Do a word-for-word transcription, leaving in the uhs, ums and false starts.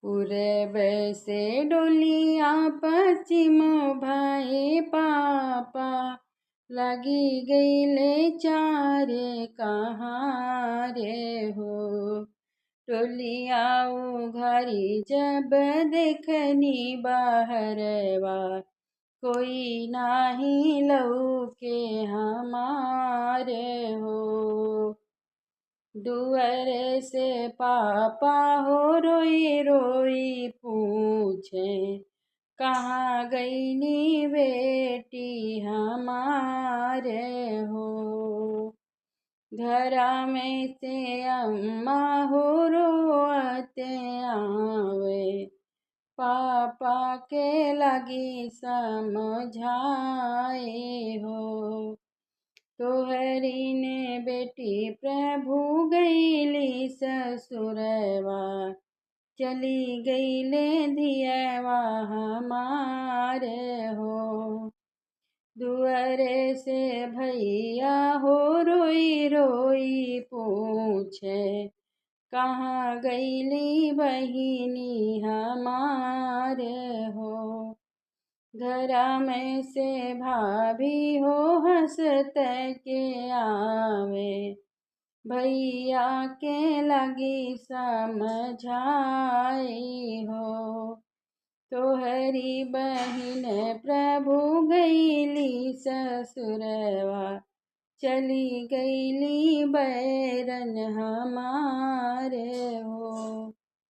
पूरब से डोलिया पश्चिम भए पापा, लगी गईले चारे कहाँ रे हो। डोलिया उघारी जब देखनी बाहरवा, कोई नाही लौके हमारे हो। दुआरे से पापा हो रोई रोई पूछे, कहाँ गईनी बेटी हमारे हो। घरा में से अम्मा हो रोते आवे, पापा के लगी समझाए हो। तोहरी ने बेटी प्रभु गईली ससुरवा, चली गईले धियवा हमारे हो। दुआरे से भैया हो रोई रोई पूछे, कहाँ गईली बहिनी हमारे हो। घरा में से भाभी हो हंसत के आवे, भैया के लगी समझाई हो। तोहरी बहिन प्रभु गईली ससुरवा, चली गईली बैरन हमारे हो।